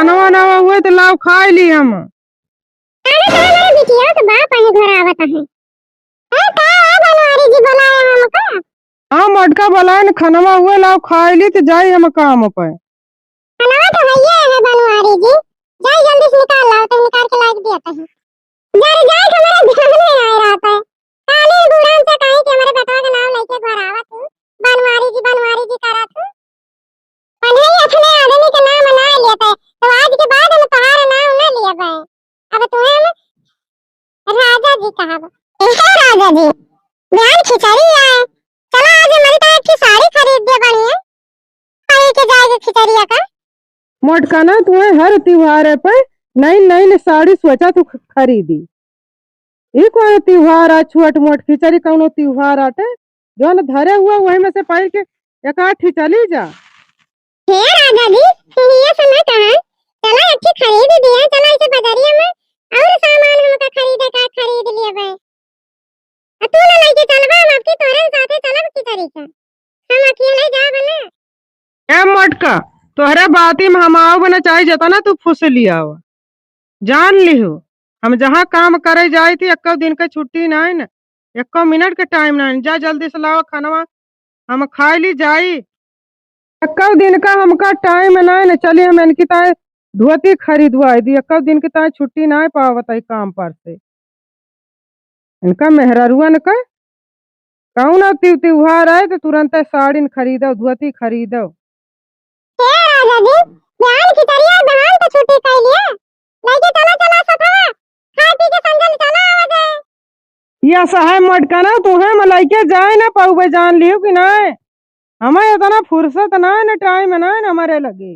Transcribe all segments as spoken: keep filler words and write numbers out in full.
नवा नवा हुए तो लाओ खाई ली हम। अरे, तो हमारे बिटिया के बाप अहीं घर आवत है। ए, का है बनवारी जी, बोलाए हमका? हाँ, मोटका बोलाए न, खनवा हुए लाओ खाई ली तो जाई हम काम पे। खनवा तो हइये है बनवारी जी, जाई जल्दी से निकाल लाओ, तो निकाल के लाइक दिया तही। जरे जाए के हमारे ध्यान में आए रहत है। काली बुढ़ान से कहीं कि हमारे बेटवा के नाम लेके घर आवत हूँ, बनवारी जी, बनवारी जी करत हूँ। पहले ही अपने आदमी के नाम ना लेते, तो आज के बाद हम तुम्हारा नाम ना लेबे। अब तुम्हें हम राजा जी कहब। इनके राजा जी, बिहान खिचड़ी आए, चला आज हमारी तरह की साड़ी खरीद दे बढ़िया, खाई के जाएगी खिचड़िया का। मोटका ना, तुम्हें हर त्योहार पे नई नई साड़ी सोचा तू ख-, खरीदी। ई कौनो त्योहार आ, छोट मोट खिचड़ी कौनो त्योहार आटे? जौन धरे हुआ वही में से पहिर के एक आध ठी चली जा। हे राजा जी, ये सुना कहाँ? चला एक ठी खरीद दिया, चला इसे बजरिया में और सामान हमका खरीदे का खरीद लिया बे। आ तू ना लेके चलबा, हम आपके तोरे साथे चलब खिचड़ी का। हम अकेले जाब ना। ए मोटका, तोहरे बाती में हम आउब ना, चाहे जतना तू फुसलियाव। जान लिहो, हम जहाँ काम करे जाई थी, एक्को दिन के छुट्टी नाई न, एक्को मिनट के टाइम नाई न। जा जल्दी से लावा खानवा, हम खाई ली जाई। एक्को दिन का हमका टाइम नाई न, चली हम इनकी ताई धोती खरीदवाई दी, एक्को दिन की ताई छुट्टी नाई पावत है काम पर से। इनका मेहरारुअन का कौनो ति-, त्योहार आए तो तुरंते साड़िन खरीदो, धोती खरीदो। हे राजा जी, बिहान खिचड़िया, बिहान तो छुट्टी कइ लिया। लइके चला, चला सथवा, खाए पी के संझन चला आवा जाए। ये असहाय मोटका ना, तुहे हम लइके जाए ना पाउबे, जान लियो कि नाय। हमें इतना फुर्सत नाय ना, टाइम नाय ना हमारे लगे।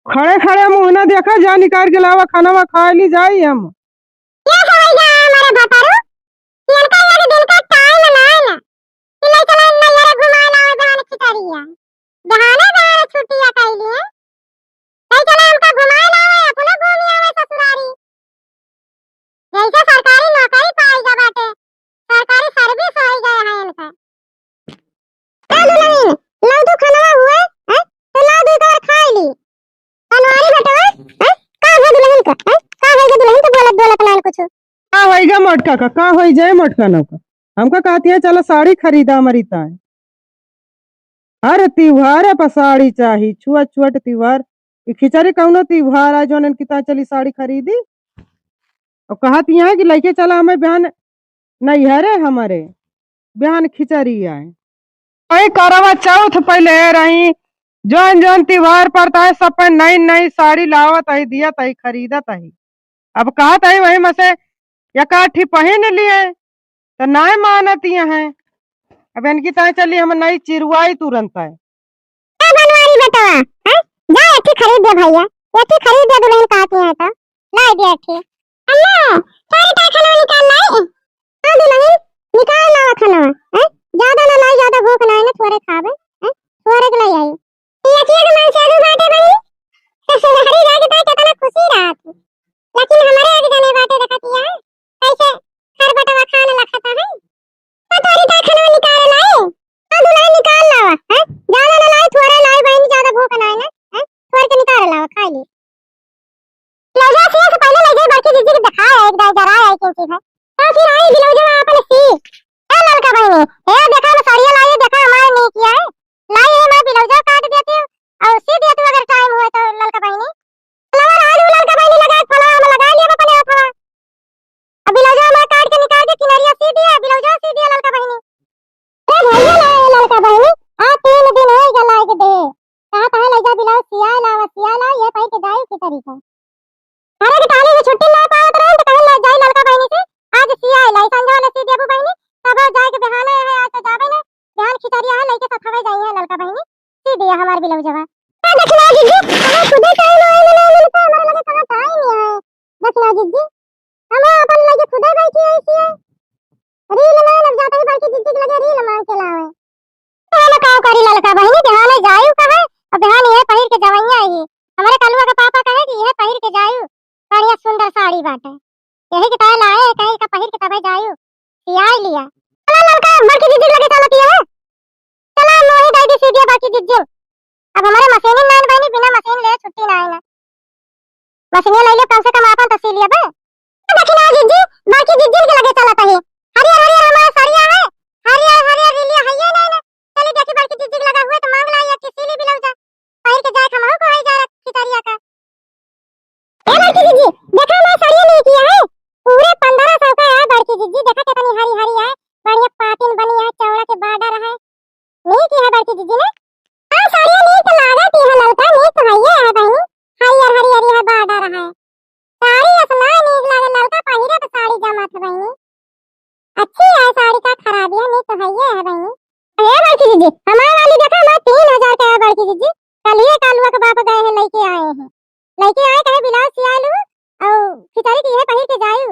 खड़े खड़े मुँह ना देखा, जा निकाल के लावा, खानवा खाए ली जाई हम। ये समझ गया हमारे भतारू, कि इनका एक दिन का टाइम ना है ना, कि ले चला नैहरे घुमाए लावे बहाने खिचड़िया, बहाने बहाने छुट्टिया कइ लिए, ले चला हमका घुमाए लावे, अपने घूमी आवे ससुरारी। जैसे सरकारी नौकरी पाई जा बाटे, सरकारी सर्विस होई गए है इनका। का दुलहिन, लाओ तू खनवा हुए, हैं? तो लाओ दू बार खाई ली। बनवारी बेटवा, हैं? का हो दुलहिन का, हैं? का हो गया दुलहिन का बोलत बोलत नान कुछ? का होई गा मोटका का? का होई जाए मोटका नौका? हमका कहती है चलो साड़ी खरीदा हमारी ताए। हर त्योहार पर साड़ी चाही, छोट छोट त्योहार। ई खिचड़ी कौनो त्योहार आ जौन इनकी ताए चली साड़ी खरीदी? और कहत यहाँ कि लइके चला हमें बिहान नैहरे हमरे, बिहान खिचड़ी आए। वही करवा चौथ पहले रही, जौन जौन त्योहार पड़ता है सब पे नई नई साड़ी लावत है, दियत है, खरीदत है। अब कहत है वही में से एक आध ठी पहिन लिए, तो नाय मानत ही हैं। अब इनकी ताए चली हम नई चिरवाई तुरंत है। ए बनवारी बेटवा, हैं? जा एक ठी खरीद दे भैया, एक ठी खरीद दे दुलहिन कहती हैं तो, लाई दे एक ठी। अम्मा, सारी ताए खनवा निकाल लाई। हाँ दुलहिन, निकाल लावा खनवा, हैं? ज्यादा ना लाई, ज्यादा भूख ना है ना, थोड़े खाबे, हैं? थोड़े के लाई आई। ये अखिया के मांग से आलू बाटे बनी, तो ससुरारी जाके ताए कितना खुशी रहत। लेकिन हमारे आगे जाने बाटे देखतिया, कैसे खरबटवा खान लखता है। तो तोरी ताए खनवा निकाल लाई, तो दुलहिन निकाल लावा, हैं? ज्यादा ना लाई, थोड़े लाई बहनी, ज्यादा भूख ना है ना, हैं? थोड़ के निकाल लावा, खाई ली। ब्लाउजा सिया से पहले ले जाई बड़की दीदी के दिखाए, एक दाई जरा आई कैसी है। तो फिर आई ब्लाउजा अपन सी। ए ललका बहनी, ए देखा ना साड़िया लाई, देखा हमारे नहीं किया है। लाई है मैं ब्लाउजा काट देती हूँ और सी देती हूँ अगर टाइम हुए तो ललका बहनी। फ्लावर आज वो ललका बहनी लगा, फ्लावर हम लगा लिया अपने हाथवा। अब ब्लाउजा हमारे काट के निकाल के किनारिया सी दिया, ब्लाउजा सी दिया ललका बहनी। ए भैया ना, ए ललका बहनी, आज तीन दिन हो गया लाग दे। कहा तहे ले जा ब्लाउज सियाए लावा, सियाए लावा, ये पहन के जाई की तरीका। अरे के टाली से छुट्टी ना पावत रहन तो कहे ले जाई ललका बहनी से, आज सियाए लाई, संझा वाले सी देबू बहनी, तब जाए के बिहाने है, आज तो जाबे ना, बिहान खिचड़िया है, लेके सथवे जाई है ललका बहनी, सी दिया हमार ब्लाउजवा। का दक्षिणा जीजी, हमें खुदे टाइम आए ना मिलता, हमारे लगे कहाँ टाइम है दक्षिणा जीजी। हम अपन लगे खुदे बैठी है इसी है। रील ना लग जाता है, बड़की जीजी के लगे रील मांग के लावे। तो हम का करी ललका बहनी, बिहाने जायु कहे, और बिहान ये पहिर के जवैया आई। हमारे कलुआ के पापा कहे कि ये पहिर के जायु, बढ़िया सुंदर साड़ी बाटे। यही के ताए लाए, कहीं का पहिर के तबे जायु। सियाई लिया। चला ललका, बड़की जीजी के लगे चलती है। चला मोही दाई दी सीधी बड़की जीजी। अब हमारे मशीन ही नाइन बहनी, बिना मशीन ले छुट्टी ना आए ना। मशीनिया लइ ले, कम से कम आपन तो सी लिया बे। देखी ना जिज्जी, बड़की जिज्जी के लगे चलत ही। हरियर हरियर हमार सड़िया है, हरियर हरियर रिलिया है ये नहीं ना। चली देखी बड़की जिज्जी के लगा हुए तो मांग लाई एक सी ली ब्लाउज। पहिर के जाए हमहू को है जा खिचड़िया का। ए बड़की जिज्जी, देखा ना सड़िया नहीं किया है। पूरे पन्द्रह सौ का है बड़की जिज्जी, देखा कितनी हरी हरी है, बढ़िया पातिन बनी है, चौड़ा के बॉर्डर है। नीक है बड़की जिज्जी ना? हाँ, साड़ी नीक लागत है ललका, नीक तो हइये है बहिनी। हरियर हरियर है बॉर्डर है। साड़ी असना नीक लागे, ललका पहिरे तो साड़ी जमत है बहिनी। अच्छी है साड़ी, का खराबी है, नीक तो हइये है बहिनी। ए बड़की जिज्जी, हमार वाली देखा, हमार तीन हजार का है बड़की जिज्जी। कलिए कालुआ के बाप गए हैं, लइके आए हैं। लइके आए कहे ब्लाउज सिया लू, और खिचड़ी की है पहिर के जायू।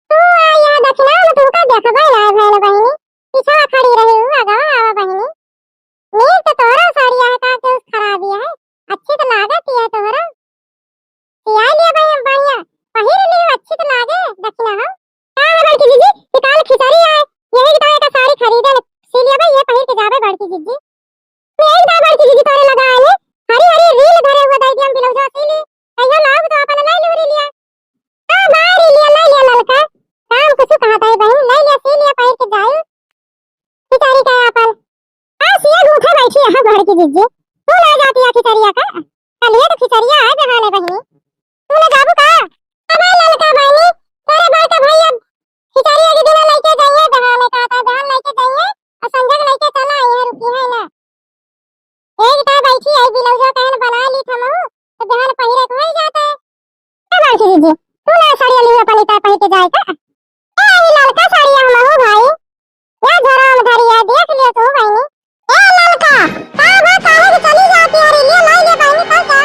तू आ यहाँ दक्षिणा में तुमका देखबे ना भैल बहिनी, पीछा खड़ी रही हूँ, आगवा आवा बहिनी। नीक तो तोहरा साड़िया है, का के उस खराबी है, अच्छी तो लागत ही है तोहरा। सिया लिया बहिन बढ़िया, पहिर लियो, अच्छी तो लागे दक्षिणा हो। का है बड़की जिज्जी, कि काल खिचड़ी आए, यही की तरह का साड़ी खरीदे ले, सी लिया भाई, ये पहिर के जाबे बड़की जिज्जी। एक दाई बड़की जिज्जी तोरे लगा आए, हरी हरी रील धरे हुए दई दिया, हम ब्लाउजवा सी ली। कहियो लाओ तो अपन लाई लू रीलिया। हाँ भाई, रीलिया लाई लिया ललका। काम कुछ कहा था बहन, लाई लिया सी लिया पहिर के जाई। खिचड़ी का अपन। हाँ, सिया गूंथे बैठी है बड़की जिज्जी। तू ना जाती है खिचड़िया का? कलिए तो खिचड़िया है बहाने बहनी। तू ना जाबू का? अबे ललका बहनी, तोरे बड़का भाई अब खिचड़िया के दिन लइके जाइए बहाने का, तो बहन लइके जाइए और संजय लइके चला आई है, रुकी है ना। एक तो बैठी है, ब्लाउजवा कहन बना ली थमहू, तो बिहान पहिरे के होई जाता है। ए बड़की दीदी, तू ना साड़ी लियो अपन इतना पहिर के जाए का? ए, ई ललका साड़ी हमहू भाई, या झोरा में धरी है, देख लियो तू बहनी। ए ललका, का बा, काहे के चली जाती है रे? ले लाई ले बहनी, कल का?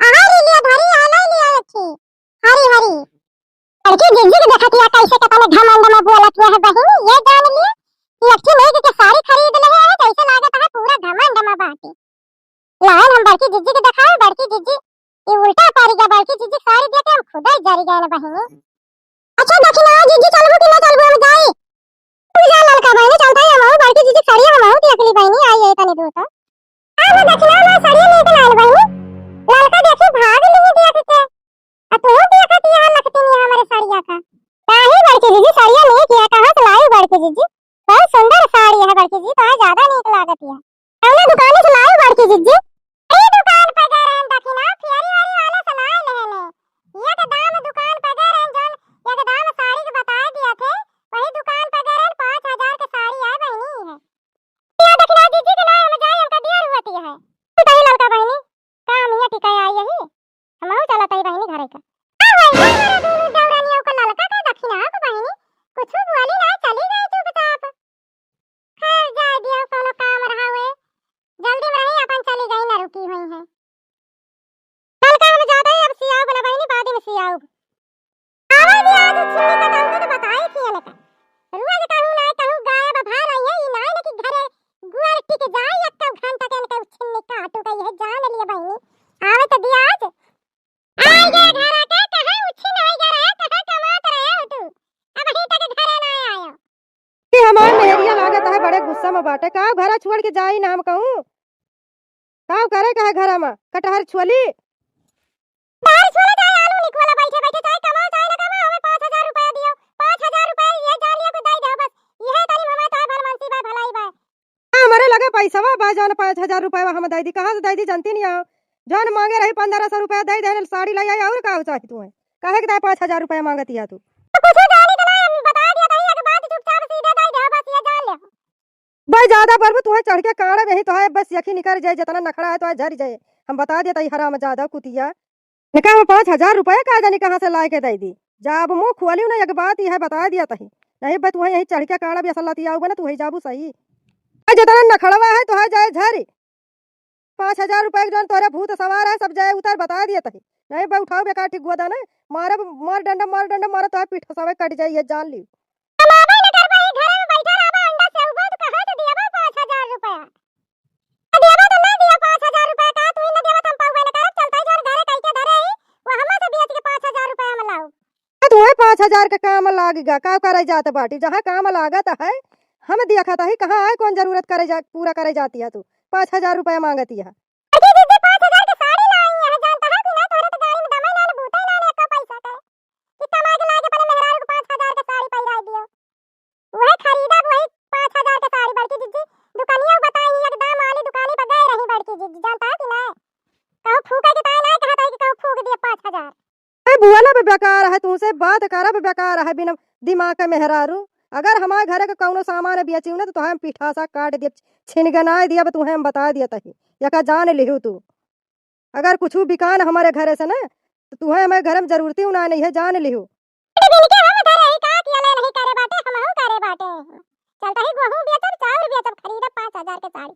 आहा रे, ले धरी है, लाई लिया अच्छी। हरी हरी। लड़की जिज्जी के देखत हिया कैसे के तने घमंड में बोलत हिया है बहिनी, ये जान लिया कि अच्छी मेघ के साड़ी खरीद ले है, जैसे लागत है पूरा घमंड में बाटे। लाइन हम बड़की जिज्जी के देखाए, बड़की जिज्जी, ये उल्टा पड़ गया, बड़की जिज्जी के साड़ी देख के हम खुदे जरी गए ना बहिनी। अच्छा दक्षिणा जिज्जी चलबू कि ना चलबू, हम जाई। तू जा ललका बहिनी, चलता है हमहू, बड़की जिज्जी के साड़ी हमहू देख ली बहिनी, आई है तनी दूर तो। अब दक्षिणा में साड़ी लेके लाल बहिनी, ललका देखी भाग ली देख के। आ तू देखत यहाँ लखती नहीं हमारे साड़िया का। काहे बड़की जीजी, साड़िया नीक है, कहाँ से लाई बड़की जीजी? बहुत सुंदर साड़ी है बड़की जीजी, तो ज्यादा नीक लागत है। कौने दुकान से लाई बड़की जीजी? ए दुकान पर गए रहन दखिना, फेरी वाली वाले से लाई लेने। एकदम दुकान पर गए रहन, जौन एकदम साड़ी के बताए दिया थे, वही दुकान पर गए रहन, पाँच हजार के साड़ी है बहनी है। या दखिना जीजी के लाई हम जाए, हमका देर हुआ है। तू कही ललका बहनी, काम ये टिकाए आई यही। हमहू चलत हई बहिनी घरे का। का होई रे, मेरे दुनु देवरानियों का ललका का दखिना का बहिनी? कुछ बोली ना, चली गई चुपचाप। खैर, जाए दियो, कोनो काम रहा हुए। जल्दी में रही, अपन चली गई ना, रुकी हुई है। ललका हम जाते हैं, अब सियाउब ना बहिनी, बाद में सियाउब। आवा भी आज छिन्नी कटाऊ तो बताई थी इनका। रोज कहूँ ना कहूँ गायब भा रही है, ई ना इनकी घरे गुआर टिक जाए, एक घंटा के इनका छिन्नी काटू का यह जान लिए बहिनी। आवे तो दिया आज। आइगे घरा के, कहाँ उछिन आइगे रहे, कहाँ कमात रहे हो तू? अबहीं तक घरे ना आयो। कि हमार मेहरिया लागत है बड़े गुस्सा में बाटे। का घरा छोड़ के जाई ना हम कहूँ? का करे कहे घरा में? कटहर छोली? कटहर छोले चाहे आलू निकोला, बैठे बैठे चाहे कमाओ चाहे ना कमाओ, हमें पाँच हजार रुपया दियो। पाँच हजार रुपया ये जान लिया कि दे दो बस। यह तारी हमारे तो भलमनसी बा, भलाई बा। हमरे लगे पैसवा बा, जौन पाँच हजार रुपया हम दे दी, कहाँ से दे दी, जानती नहीं हो। जौन मांगे रही पन्द्रह सौ रुपया दे देन, साड़ी लाई आई, और का चाही तुम्हें? काहे के दाए पाँच हजार रुपया मांगती है तू? तो कुछ जानी तो ना, हम बता दिया था, एक बात चुपचाप सीधे दे दे, बस ये जान ले। भाई ज्यादा बोलबू, तुम्हें चढ़ के काढ़ब यही तो है, बस यखी निकर जाए, जितना नखड़ा है तो है झर जाए। हम बता देता ही हराम ज्यादा कुतिया। निकाह में पाँच हजार रुपया का जानी कहाँ से लाए के दे दी। जब मुँह खोली ना, एक बात यह बता दिया तही, नहीं बे, तुहे यही चढ़ के काढ़ब, असल लतियाऊ बे ना, तुहे जाबू सही। आ, जितना नखड़वा है, तुहे जाए झरी। पाँच हजार रुपया के जौन तोरे भूत सवार है, सब जाए उतर बता दिया तही। नहीं बे, उठाओ बेकार ठीक गोदा ना, मारब, मार डंडा, मार डंडा, मारब, तुहे पीठ सवे कट जाए, ये जान ली। कमाबे न करबा, ई घरे में बैठा रहबा, अंडा से उबा, तो कहाँ से दियाबा पाँच हजार रुपया? आ दियाबा तो ना दिया पाँच हजार रुपया, का तू ही ना दियाबा, तो हम पाउबे न करब, चलता ही जौन घरे कई के धरे ही, वो हमा से बेच के पाँच हजार रुपया हम लाऊ। आ, तुम्हें पाँच हजार के काम लाग गा, का करे जात बाटी, जहाँ काम लागत है, हम देखत ही, कहाँ आए, कौन जरूरत करे जा, पूरा करे जाती है तू, पाँच हजार रुपया मांगती है। अरे जीजी, पाँच हजार के साड़ी लाई है, जानता है कि ना, तोरे तो गाड़ी में दमे ए, बोलब बेकार है, तुहसे बात करब बेकार है, बिना दिमाग के मेहरारू। अगर हमारे घरे के कौनो सामान बेचिउ ना, तो तुहे हम पीठासा काट दियब, छिनगनाए दियब, तुहे हम बताए दियत ही, यका जान लिहू तू। अगर कुछू बिकान हमारे घरे से ना, तो तुहे हमारे घरे में जरूरती उना नहीं है, जान लिहू। दिन के हम धरे ही का किया ले नहीं करे बाटे, हमहू करे बाटे। चलता ही गेहूं बेचब, चाउर बेचब, खरीदब पाँच हजार के साड़ी।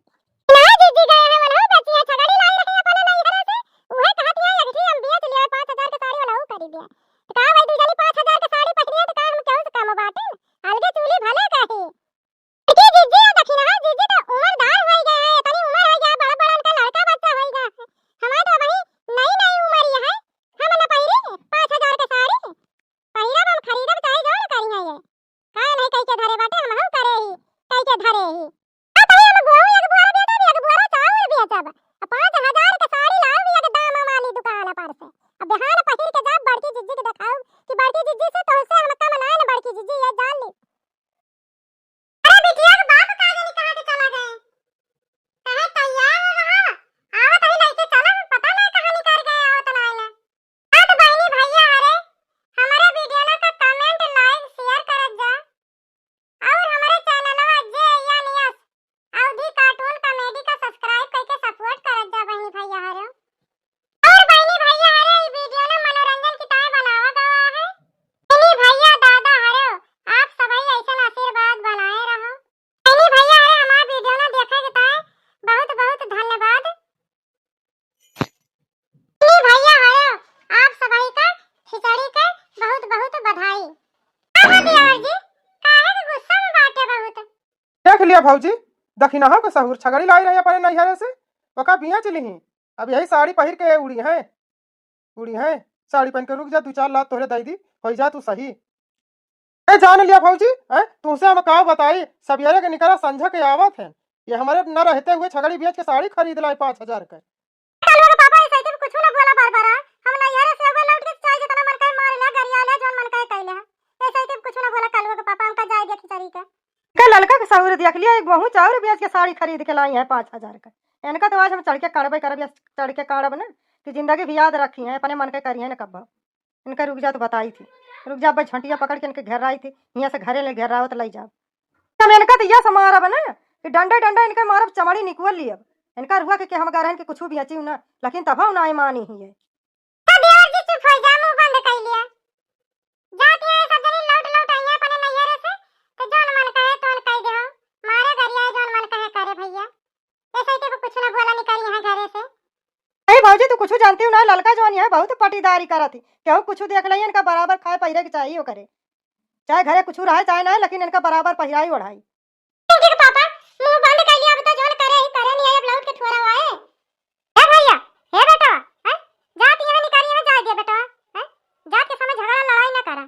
ना जीजी गए हैं, वनहू बेची है, छगड़ी लाई रही अपने नैहरे से, उहे कहती है, "अगठी हम बेच लिए, पाँच हजार के साड़ी वनहू खरीद दिया।" तो का भाई, दू जनी पाँच हजार के साड़ी पहिरी है, तो का हम केहू से कम बाटे? अलगे चूल्ही भले कही। देखी जीजी, या देखी ना, जीजी तो उम्रदार हो गए हैं, इतनी उम्र हो गया, बड़ा बड़ा इनका लड़का बच्चा हो गया है। हमारे तो वही नई नई उम्र ही है, हम न पहिरी पाँच हजार के साड़ी। पहिरब हम, खरीदब चाहे जौन करी है ये। का नहीं कई के धरे बाटे, हमहू करे ही, कई के धरे ही। अब भाई हम गेहूं एक बोरा बेचब, एक बोरा चाउर बेचब। अब पाँच हजार के साड़ी लाओ भी एक दाम वाली दुकान पर से। अब बिहान पहिर के जाब बड़की जीजी के देखाऊ कि बड़की जीजी से तोहसे हम कम नाय न बड़की जीजी, ये जान ली। अरे बिटिया के बाप का जानी कहाँ के चला गए? कहे तैयार रहा, आवत ही लइके चलब, पता नहीं कहाँ निकर गए, आवत ना आइला। हाँ तो बहनी भैया हरे, हमारे video ना का comment, like, share करत जा और हमारे channelवा जे या नियस अवधी cartoon comedy का subscribe करके support करत जा बहनी भैया हरे। और बहनी भैया हरे, ई video ना मनोरंजन की ताय बनावा गवा है। बहनी भैया दादा हरे, आप सभी ऐसन आशीर्वाद बनाए रहो। बहनी भैया हरे, हमार video ना देखे के ताय बहुत बहुत धन्यवाद। बहनी भैया हरे, आप सभी का खिचड़ी के बहुत बहुत बधाई। का हो देवर जी, काहे के गुस्सा में बाटे बहुत? देख लिया भौजी, दखिनहा के सहूर, छगड़ी लाई रही अपने नैहरे से, ओका बेच लिही। अब यही साड़ी पहिर के उड़ी हैं, उड़ी हैं। साड़ी पहन के रुक जा, दू चार लात तोहरे दई दी, होई जा तू सही। ए जान लिया भौजी, हैं, तुमसे हम का बताई, सवेरे के निकला, संझा के आवत है, ये हमारे न रहते हुए छगड़ी बेच के साड़ी खरीद लाई पाँच हजार के। कलुआ के पापा, ऐसे तुम कुछ ना बोला बार बार, हैं? हम नैहरे से हुए लौट के चाहे जितना मन कहे मार ले, गरिया ले, जौन मन कहे कह ले, हैं? ऐसे तुम कुछ ना बोला कलुआ के पापा, हमका जाए दे खिचड़ी के। के ललका के सहूर देख लिया, एक गेहूं चाउर बेच के साड़ी खरीद के लाई है पाँच हजार का। इनका तो आज हम चढ़ के काढ़बे करब, या चढ़ के काढ़ब ना, कि जिंदगी भी याद रखी है, अपने मन के करी है ना कब्बा। इनका रुक जा तो बताई थी, रुक जा, अब झंटिया पकड़ के इनके घेराई थी, हियां से घरे ले घेरावत लई जाब। हम इनका तो यस मारब ना, कि डंडा डंडा इनके मारब, चमड़ी निकुल लियब। इनका रुआ के, के हम गरहन के कुछ भी अचीव ना, लेकिन तब हम ना मानी ही है। तो देवर जी चुप हो जा, मुंह बंद कर लिया। जाती है सब जनी लौट लौट आई है अपने नैहरे से, तो जौन मन कहे तौन कह दे हो। मारे गरिया जौन मन कहे करे भैया। ऐसे ही तो कुछ ना बोला निकल यहाँ घरे से। अरे भौजी, तू कुछ जानती हो ना, ललका जौन है बहुत पटीदारी करत ही। केहू कुछ देख ले, इनका बराबर खाए पहिरे के चाहिए करे, चाहे घरे कुछ रहे चाहे ना, लेकिन इनका बराबर पहिराई ओढ़ाई। पिंकी के पापा, मुंह बंद कर लिया, अब तो जौन करे ही करे, नहीं अब लौट के थोड़ा हुआ है। हे भैया, हे बेटा, हैं? जात यहाँ निकारी, यहाँ जाए दे बेटा, हैं? जात के समय झगड़ा लड़ाई ना करा।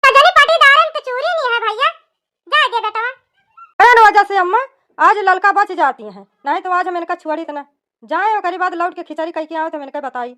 तो जनी पटीदारन तो चूरी नहीं है भैया, जाए दे बेटा। एन वजह से अम्मा आज ललका बच जाती हैं, नहीं तो आज हम इनका छोड़ी तो ना। जाए ओकरी बाद लौट के खिचड़ी कह के आओ तो हम इनका बताई।